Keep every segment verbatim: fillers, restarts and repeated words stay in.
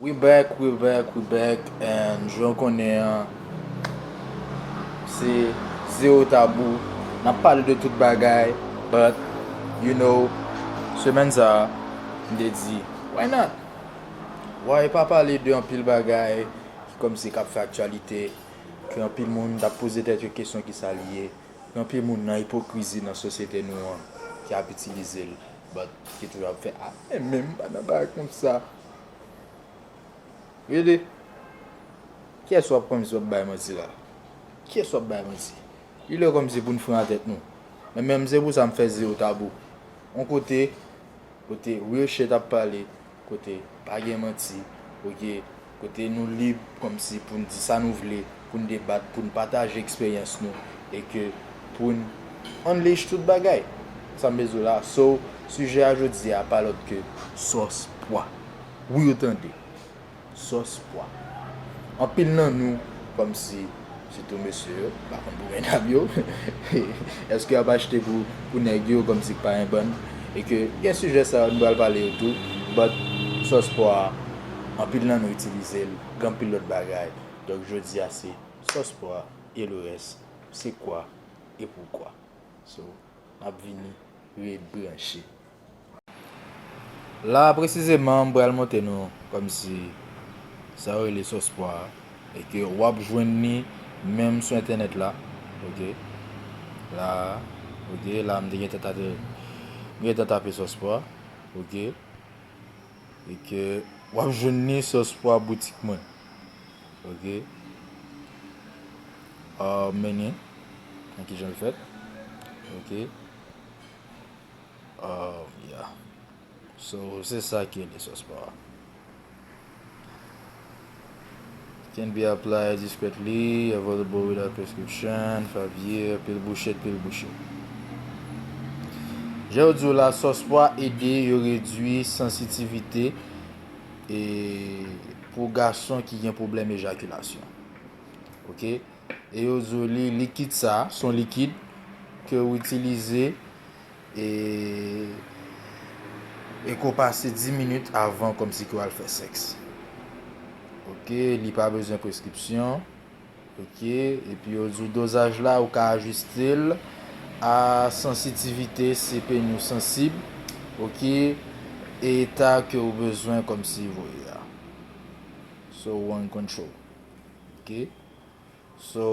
We back, we back, we back, and jan w konnen an, se Zewo Tabou. N ap pale de tout bagay, but, you know, semèn sa a, m te di, why not? Why pa pale de anpil bagay ki kòmsi k ap fè aktyalite, ke anpil moun t ap poze tèt yo kesyon ki sa l ye, ke anpil moun nan ipokrizi nan sosyete nou an ki ap itilize l, but ki toujou ap fè, ah, men, men m pa nan bagay konsa. Really? Kiyès w ap kòmsi w ap bay manti la? Kiyès w ap bay manti? Li lè kòmsi pou n fran tèt nou. Men menm se pou sa m fè Zewo Tabou. On kote, kote real shit ap pale, kote pa gen manti, ok, kote nou lib kòmsi pou n di sa nou vle, pou n debat, pou n pataje eksperyans nou, e ke pou n unleash tout bagay. Sa m bezwen la. So, sijè a jodi a pa lòt ke sòs pwa. Wi, ou tande. Sòs pwa. Anpil nan nou, kòmsi, sitou mesye yo, m pa konn pou medam yo, èske y ap achte pou, pou nèg yo, kòmsi k pa en bann, e ke gen sijè sa yo, nou pral pale yo tou, but sòs pwa, anpil nan nou itilize l, gen anpil lòt bagay. Donk, jodi a, se sòs pwa e le rès, se kwa e poukwa. So, n ap vini rebranche. La, presizeman, m pral montre nou kòmsi sa yo rele sòs pwa a, e ke w ap jwenn li menm sou entènèt la, ok? La, ok, la, m te gentan tape, m gentan tape sòs pwa, ok? E ke w ap jwenn li sòs pwa boutik mwen, ok? Ah, men li, nan ki jan l fèt, ok? Ah, yeah. So, se sa ki rele sòs pwa. Can be applied discreetly, available without prescription, Fabie, pil bouchèt, pil bouchèt. Jan yo di w la, sòs pwa ede yo redui sansitivite e pou gason ki gen pwoblèm ejakilasyon. Ok? E yo di w li, likid sa, se yon likid ke w itilize e, e ke w pase dis minit avan kòmsi ke w al fè sèks. Ok, li pa bezwen preskripsyon. Ok, epi yo di w dozaj la, ou ka ajiste l a sansitivite, si peni w sansib, ok, e eta ke w bezwen kòmsi voye a. So, one control. Ok? So,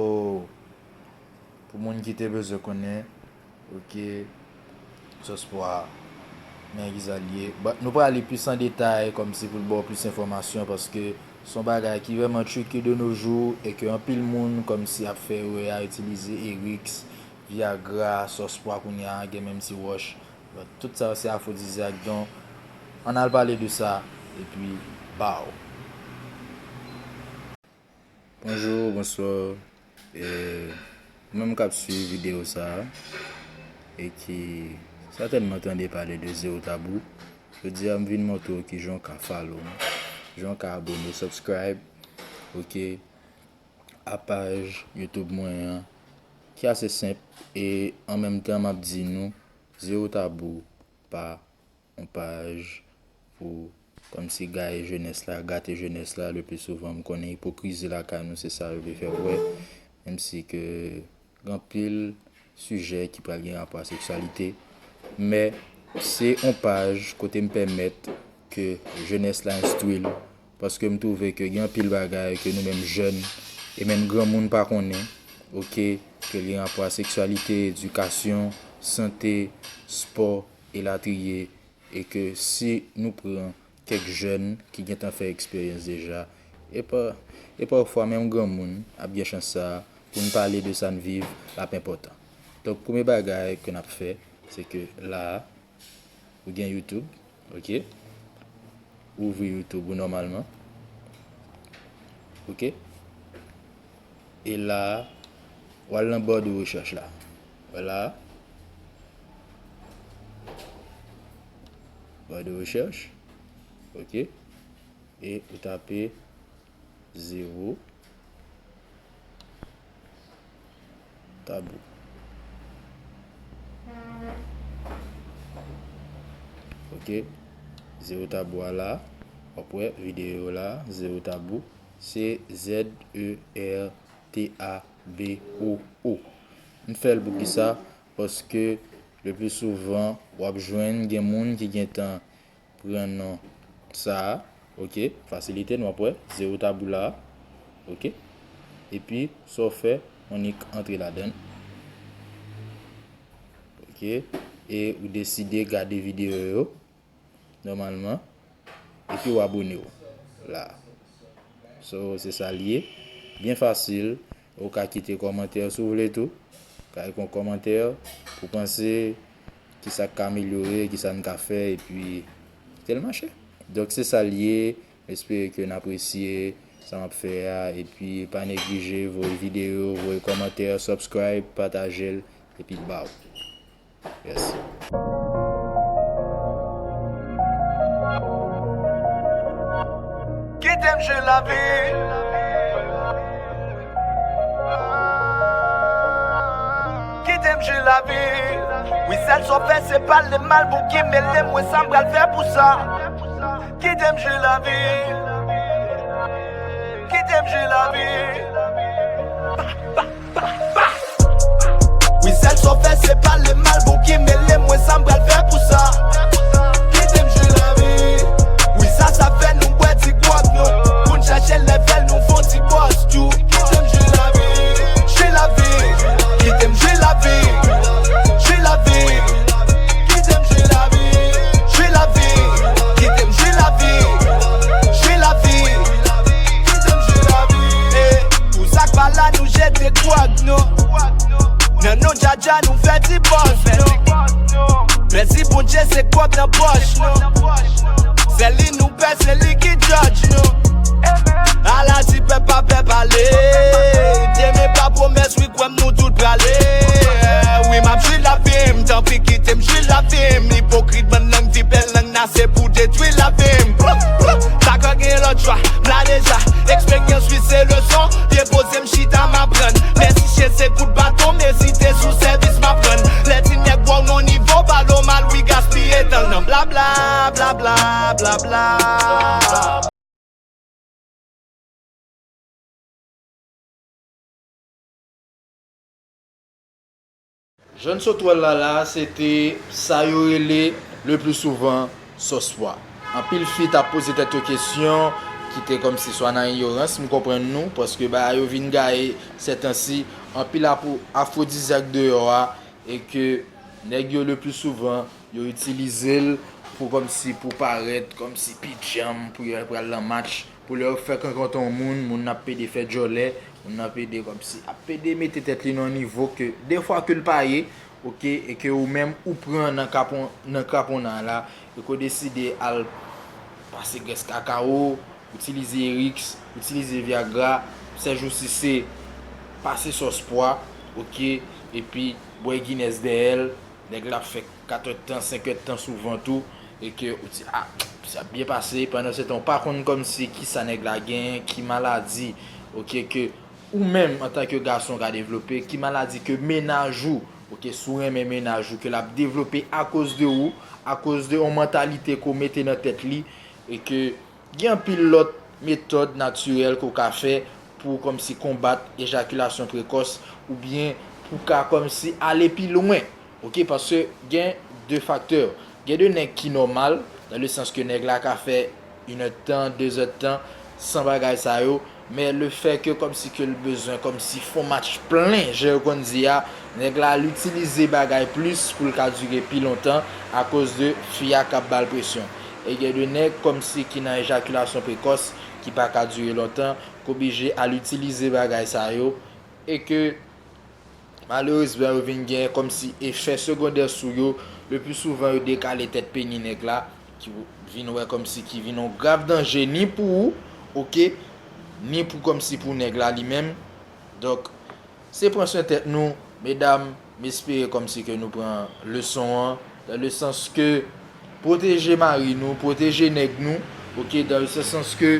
pou moun ki te bezwen konnen, ok, sòs pwa, men ki sa l ye. But nou prale plis an detay, kòmsi pou l ba w plis enfòmasyon, paske se yon bagay ki vrèman tricky de nos jours, e ke anpil moun kòmsi ap fè erè a itilize Erix, Viagra, sòs pwa kounye a, gen menm ti wòch. But tout sa yo se afwodizyak, donk, ann al pale de sa, epi, baw. Bonjou, bonswa. E, ou menm k ap swiv videyo sa a, e ki sètènman tande pale de Zewo Tabou, jodi a m vin montre w kijan w ka follow m, kijan w ka abone, subscribe, ok, a paj YouTube mwen an, ki ase senp, e an menm tan m ap di nou, Zewo Tabou pa yon paj pou kòmsi gaye jenès la, gate jenès la, le pli souvan m konnen ipokrizi lakay nou se sa yo vle fè wè, menmsi ke gen anpil sijè ki pral gen rapò a seksyalite, men se yon paj kote m pèmèt ke jenès la enstwi l, paske m twouve ke gen anpil bagay ke nou menm jèn e menm granmoun pa konnen, ok, ke li gen rapò a seksyalite, edikasyon, sante, spò, elatriye, e ke si nou pran kèk jèn ki gentan fè eksperyans deja, e pa, e pafwa menm granmoun ap gen chans sa a pou n pale de sa n viv, l ap enpòtan. Donk, premye bagay ke n ap fè, se ke la a, ou gen YouTube, ok? Ou ouvri YouTube ou nòmalman, ok? E la a, w al nan ba de rechèch la. Wè la a. Ba de rechèch. Ok. E ou tape Zewo Tabou. Ok. Zewo Tabou a la. W ap wè videyo la, Zero Tabou, se Z E R T A B O O. M fè l pou kisa? Paske le pli souvan, w ap jwenn gen moun ki gentan pran non sa a, oke, fasilite n, w ap wè, Zero Tabou la, oke. Epi, sa w fè, w annik antre ladan l, oke, e ou deside gade videyo yo, nòmalman, epi w abone w la. So, se sa l ye. Byen fasil. Ou ka kite kòmantè si w vle tou. Ka kite yon kòmantè pou panse kisa k ka amelyore, kisa n ka fè, epi kite l mache. Donk, se sa l ye. M espere ke n apresye sa m ap fè a, epi pa neglije voye videyo, voye kòmantè, subscribe, pataje l, epi baw. Yes. Kite m jwi lavi. Kite m jwi lavi. Wi, sèl sa w fè se pale mal, bon ki mele mwen, sa m pral fè pou sa. Kite m jwi lavi. Kite m jwi lavi. Wi, sèl sa w fè se pale mal, bon ki mele mwen, sa m pral fè pou sa. Kite m jwi lavi. Wi, sa sa fè nou bwè ti gwòg nou. Pou n chache lèvèl nou fon ti bòs tou. Kite m jwi lavi. Jwi lavi. Kite m jwi lavi. Jwi lavi. Kite m jwi lavi. Jwi lavi. Kite m jwi lavi. Jwi lavi. Kite m jwi lavi. Eh, pou sa k pa la nou jete gwòg nou. Nan non Djadja nou fè ti bòs nou. Mèsi Bondye se gwòg nan pòch nou. Sèl li nou pè, se li ki judge nou. Ala di pèp pa pè pale. Demen pa pwomès, wi kwè m nou tout prale. Wi m ap jwi lavi m, tanpri kite m jwi lavi m. Ipokrit bann lang vipè, lang na se pou detwi lavi m. Sa ka gen lòt chwa, m la deja. Eksperyans wi se leson. Byen poze m chita m aprann. Mèsi chyen se kout baton m ezite sou sèvis m ap rann. Lè ti nèg wè w nan nivo, pale w mal wi gaspiye tan l nan blabla, blabla, blabla. Jan n sot wè l la la, se te sa yo rele le pli souvan sòs pwa. Anpil fi t ap poze tèt yo kesyon ki te kòmsi swa nan inyorans, m konprann nou, paske bagay yo vin gaye sètansi, anpil afwo-, afwodizyak deyò a, e ke nèg yo le pli souvan yo itilize l pou kòmsi pou parèt kòmsi pi djanm, pou yo pral nan match, pou lè yo fèk rankontre yon moun, moun nan ap pede fè djòlè, moun nan pede kòmsi ap pede mete tèt li nan yon nivo ke defwa ke l pa ye, oke, e ke ou menm ou pran nan kapon, nan krapon nan la, e ke w deside al pase grès kakawo, itilize Eriks, itilize Viagra, sèjousi se pase sòs pwa, oke, epi bwè Guinness dèyè l, nèg la ap fè kat èdtan, senk èdtan sou vant ou, e ke ou di, a, sa ap byen pase, pandan se tan ou pa konn kòmsi kisa nèg la genyen, ki maladi, oke, ke ou menm antanke gason ka devlope, ki maladi ke mennaj ou, oke, si w renmen mennaj ou, ke l ap devlope akoz de ou, akoz de yon mantalite ke w mete nan tèt li, e ke gen anpil lòt metòd natirèl ke w ka fè pou kòmsi konbat ejakilasyon prekòs oubyen pou ka kòmsi ale pi lwen, oke, paske gen de faktè. Gen de nèg ki nòmal, dans le sens ke nèg la ka fè inèdtan, dezèdtan san bagay sa yo, men le fè ke kòmsi ke l bezwen kòmsi fon match plen, jan yo konn di a, nèg la al itilize bagay plis pou l ka dire pi lontan akoz de fi a k ap ba l presyon. E gen de nèg kòmsi ki nan ejakilasyon prekòs ki pa ka dire lontan, k oblije al itilize bagay sa yo, e ke malerezman yo vin gen kòmsi efè segondè sou yo, le pli souvan yo dekale tèt peni nèg la, ki vin wè kòmsi ki vin yon grav danje ni pou ou, oke, ni pou kòmsi pou nèg la li menm. Donk, se pran swen tèt nou, medam, m espere kòmsi ke nou pran leson an, dans le sens ke pwoteje mari nou, pwoteje nèg nou, oke, dans le sens ke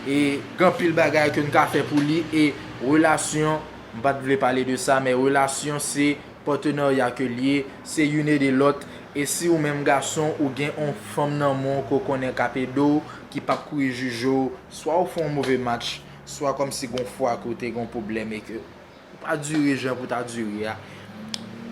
e gen anpil bagay ke n ka fè pou li, e relasyon, m pa t vle pale de sa, men relasyon se patenarya ke l ye, se youn ede lòt, e si ou menm gason ou gen on fanm nan men w ke w konnen k ap ede w, ki p ap kouri jije w, swa ou fè yon move match, swa kòmsi gon fwa ke w te gon pwoblèm e ke ou pa dire jan pou ta dire a.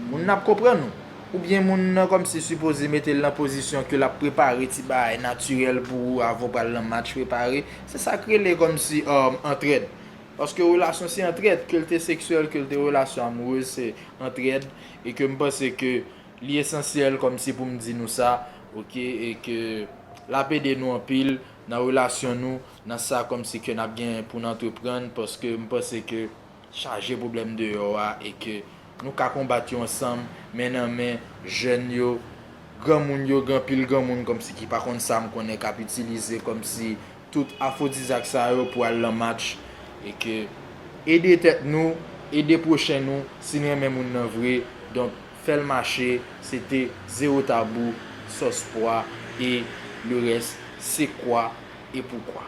Moun nan ap konprann ou. Oubyen moun nan kòmsi sipoze mete l nan pozisyon ke l ap prepare ti bagay natirèl pou ou avan w pral nan match prepare. Se sa k rele kòmsi um, antrèd. Paske relasyon se antrèd, ke l te seksyèl, ke l te relasyon amourez, se antrèd. E ke m panse ke li esansyèl kòmsi pou m di nou sa, oke, e ke l ap ede nou anpil nan relasyon nou, nan sa kòmsi ke n ap gen pou n antreprann, paske m panse ke chaje pwoblèm deyò a e ke nou ka konbat yo ansanm, men nan men, jèn yo, granmoun yo, gen anpil granmoun kòmsi ki pa konn sa m konnen k ap itilize kòmsi tout afwodizyak sa yo pou al nan match e ke ede tèt nou, ede pwochen nou, si n renmen moun nan vre, donk fè l mache, se te Zewo Tabou, Sòs Pwa e le rès, se kwa e poukwa.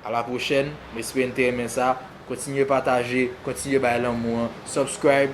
A la pwochèn, m espere n te renmen sa. Kontinye pataje, kontinye bay lanmou an, subscribe,